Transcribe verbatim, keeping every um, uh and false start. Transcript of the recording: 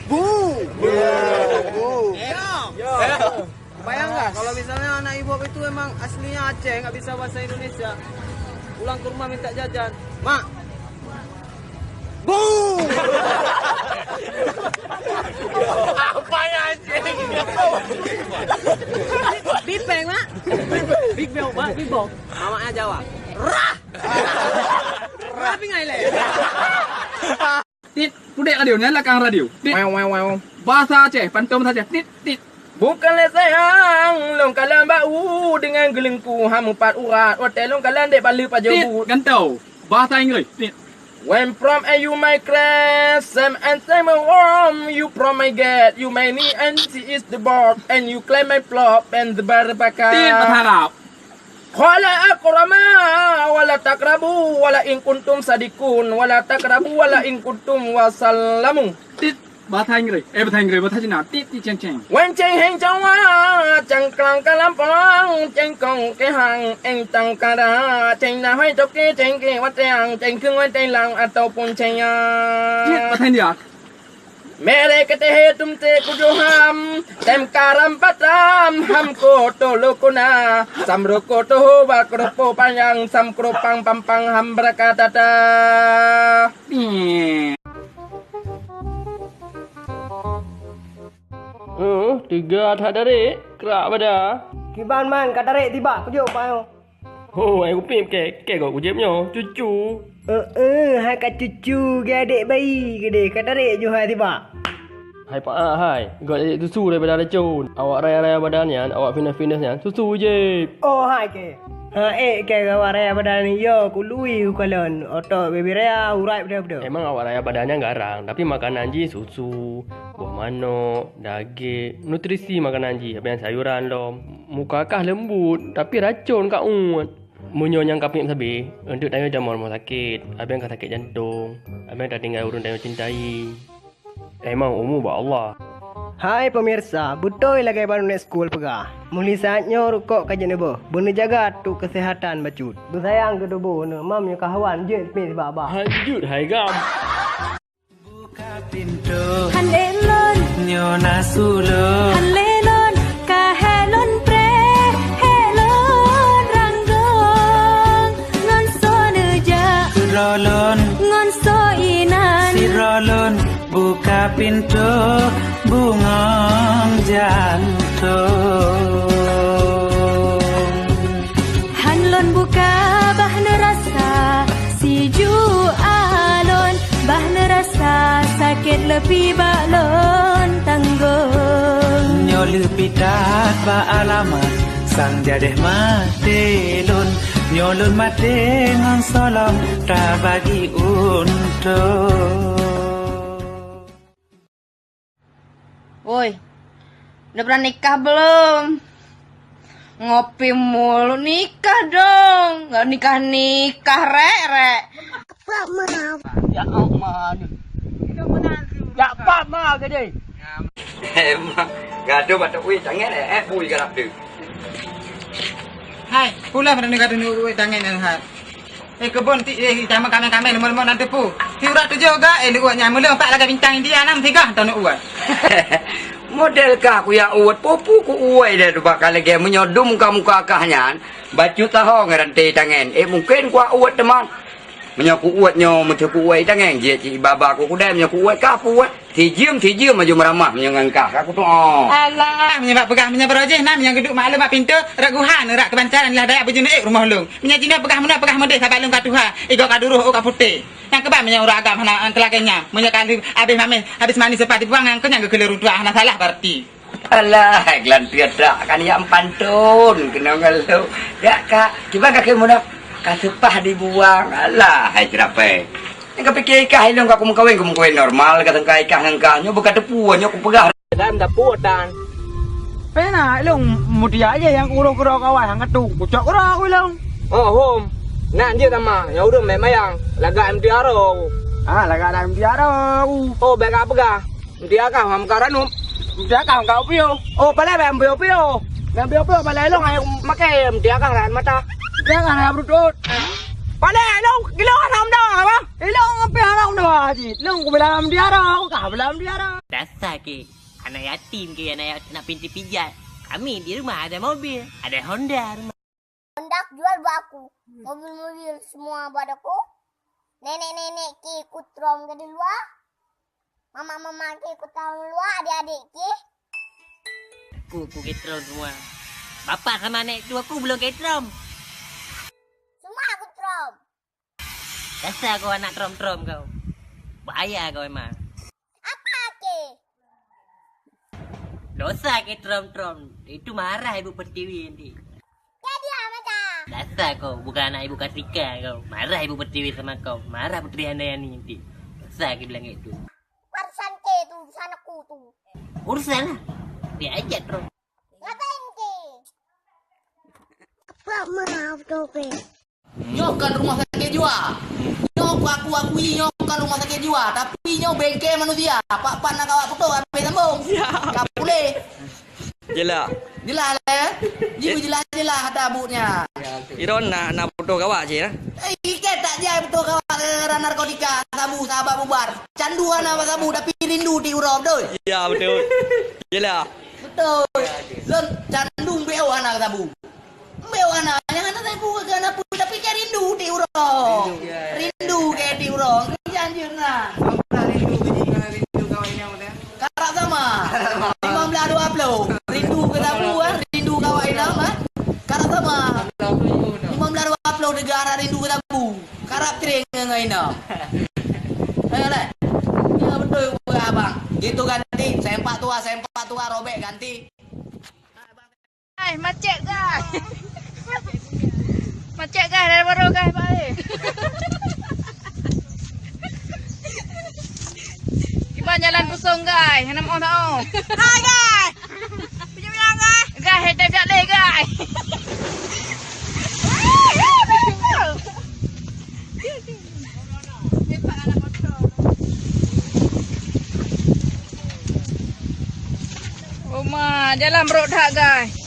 Bu. Bu. Bayangkan kalau misalnya anak ibu itu emang aslinya Aceh, nggak bisa bahasa Indonesia, pulang ke rumah minta jajan, "Mak, bu." Apa ya, anjing? Big Bang, Mak. Big Bang, Mak. Big Bang. Mamaknya jawab, "Rah." Rah, pingai leh. Tit, pudek radio nyan, lakang radio. Tit. Wow, wow, wow. Bahasa Aceh, pantôn bahasa Aceh. Tit, tit. Bukan lé sayang, lôn kalon bak u, dengan geuleungku han mupat urat, watèe lôn kalon dek baleue pajoh. Tit, bu. Gantoe. Bahasa Inggris. Tit. When from a you my crash, same and same home, you from my gate, you my knee and she is the board, and you climb my flop and the barabaka. Tit, bahasa Arab. Qala aqrama, wala taqrabu, wala in kuntum sadiqun, wala taqrabu, wala in kuntum wasallamu. Tit, bahasa Inggris. Eh, bahasa Inggris, bahasa Cina. Tit, tit, ceng, ceng. Wen ceng heng cawa, ceng klang kalam pong, ceng kong kehang, eng tang kada, ceng nahai toke, ceng ke wateng, ceng keng wateng lang ataupun ceng ya. Tit, bahasa India. Mere keuteuhe tumte kujoh ham, tem karam patram, ham ko tolo kona, sam roko toho ba kropo panyang, sam kropang pampang ham brakatata. Oh, teuga that tarék, krak bada. Kiban man ka tarék tibak kujok payoh. Ho, hai kupéng kèe, kèe gob kujép nyoe, cucu. Eh, eh, hai ka cucu, geuh adék bayi keudéh, ka tarék ju hai tibak. Hai Pak, hai, gob adék susu daripada racon. Awak raya-raya badan nyan, awak fitness-fitness nyan, susu jép. Oh, hai kèe. Ha, ék kèe awak raya badan nyan, yo, ku lui u kalon. Otot baby raya, urat beudôh-beudôh. Emang awak raya badan nyan garang, tapi makanan jih susu, buah manok, daging, nutrisi makanan jih, habis nyan sayuran lom. Muka kah leumbut, tapi racon ka uet. Meunyoe nyang ka peuet sabé, eunteuk tanyoe jamong rumoh sakét, abéng ka sakét jantong, abéng tatinggai ureueng tanyoe cintai. Emang umu bak Allah. Hai pemirsa, beutôi lagèe baroe neuk seukul peugah, meuli saát nyoe rukok ka jeuet neubôh, beuneujaga tuk keuseuhatan bacut. Beusayang keu tuboh neuh, mam nyoe ka hawan jeuet pih sibak-bak. Hanjeuet hai gam. Buka pintoe. Han lé lôn. Nyoe na su lôn. Han lé lôn. Ka hék lôn preh, hék lôn ranggong. Ngon soe neujak? Sidroe lôn. Ngon soe inan? Sidroe lôn. Buka pintoe, bungong jantong. Han lôn buka bah neurasa, sijuek alon bah neurasa, sakét leupie bak lôn tanggong. Nyoe leupie that bak alamat, sang jadéh maté lôn. Nyoe lôn maté ngon soe lom tabagi untông. Woi, udah pernah nikah belum? Ngopi mulu, nikah dong. Nggak nikah-nikah, rek, rek. Ya Allah. Ya apa ma gede? Emang gaduh batuk wih tangan eh, eh bui galak tu. Hai, pula pada negara ni wih tangan eh, hai. Eh, keubon ti, eh, jameun kamé-kamé, leumon-leumon nan teupeu. Ti urat tujoh ga, eh, leuôt nyan meuleueng pat lagèe bintang India nam tiga taneuk uat. Model ka ku ya uat, pupu ku uai dah dua kali lagèe meunyoe dum muka-muka kah nyan, bacut tahong ranté tangen. Eh, mungken ku uat teuma. Meunyoe ku uat nyoe, meunyoe ku uai tangen, jeuet cit baba ku kudai, meunyoe ku uat ka pu uat. Sijeuem, sijeuem aju meuramah meunyoe ngon kah. Ka kutu'oh. Alah, meunyoe bak peugah meunyoe barô jih na, meunyoe geuduek maklum bak pintoe, rot guha neurak keubancaran lah dayak beujeuneuk rumoh lôn. Meunyoe jinoe peugah meunoe, peugah meudeh, saban lôn ka tuha, igoe ka duroh, ôk ka putéh. Nyang keuban meunyoe ureueng agam hana, teulagèe nyan, meunyoe ka lheueh abéh mamèh, habis mani seupah dibuang, nyang keu nyan geukheun lôn tuha, hana salah beurati. Alah, geulanteue that kan nyang pantôn keunoe ngon lôn. Dak ka, kiban ka kheun meunoe, ka seupah dibuang. Alah, hai ceurapée. Nyang ka piké ikah ilong ka kumeukawen, kumeukawen normal, ka sangka ikah ngon kah nyoe beuka teupue nyoe kupeugah. Dan dapur tan. Pena ilong mutia aja nyang kurok-kurok kawan nyang katu, kucok kurok ilong. Oh, hom. Nak jeuet sama, nyang ureueng mé mayang, lagak M T R O. Ah, lagak M T R O. Oh, bèk ka peugah. M T R O ka, mam ka ranup. M T R O ka, ka pio. Oh, palai bèk pio-pio. Bèk pio-pio, palai ilong ayo makai M T R O ka, ran mata. M T R O ka, ran berutut. Palai ilong, gila, ram dah. Apa? Ilong ngapain anak muda haji? Long ku bilang di arah, aku kah bilang di arah. Dasar ke, anak yatim ke, anak, anak pinti pijat. Kami di rumah ada mobil, ada Honda rumah. Honda jual buat aku. Mobil-mobil semua buat aku. Nenek-nenek ke ikut trom ke di luar. Mama-mama ke ikut trom luar, adik-adik ke. Aku, aku ke trom semua. Bapak sama nek tu aku belum ke trom. Semua aku trom. Dasar kau anak trom-trom kau. Bahaya kau emang. Apa ke? Dosa ke trom-trom. Itu marah ibu pertiwi nanti. Jadi apa dah? Dasar kau bukan anak ibu Kartika kau. Marah ibu pertiwi sama kau. Marah Putri Handayani nanti. Dosa ke bilang itu. Urusan ke tu, urusan aku tu. Urusan lah. Diajak trom. Ngapain ke? Apa maaf tu ke? Nyoe kon rumoh sakét jiwa. Nyoe ku aku akui nyoe kon rumoh sakét jiwa, tapi nyoe bengke manusia. Pat-pat na kawak putôh habéh sambông. Ya. Ka puléh. Jelas. Jelas lah, ya? Ji beujelas-jelas ata buet nyan. Iron na, na putôh kawak cit, ya? Eh, ikat tak jai putôh kawak gara-gara narkotika, sabu, sahabat bubar. Candu hana sabu, tapi rindu di uroe, betul? Ya, betul. Jelas. Betul. Lôn candu mbeu hana sabu. Mbeu hana, nyang hana sabu ke hana pun, tapi ka rindu di uroe. Rindu, ya, ya. Rindu ke di uroe. Janji na. Sampah rindu ke jih, hana rindu kawan inong teh. Karap sama. Lima belas dua puluh. Rindu ke sabu, ah. Rindu kawan inong, ah. Karap sama. Lima belas dua puluh, no. Lima belas dua puluh teuga hana rindu ke sabu. Karap tring ngon inong. Eh, leh. Ya, betul, abang. Gitu ganti. Sempak tua, sempak tua, robek ganti. Guys, macet, guys. Macet, guys, dari baru, guys, balik. Iban jalan kosong, guys. Hana maoh tahu. Hai, guys. Punya bilang, guys. Guys, head tap leh, guys. Oma, jalan brok that, guys.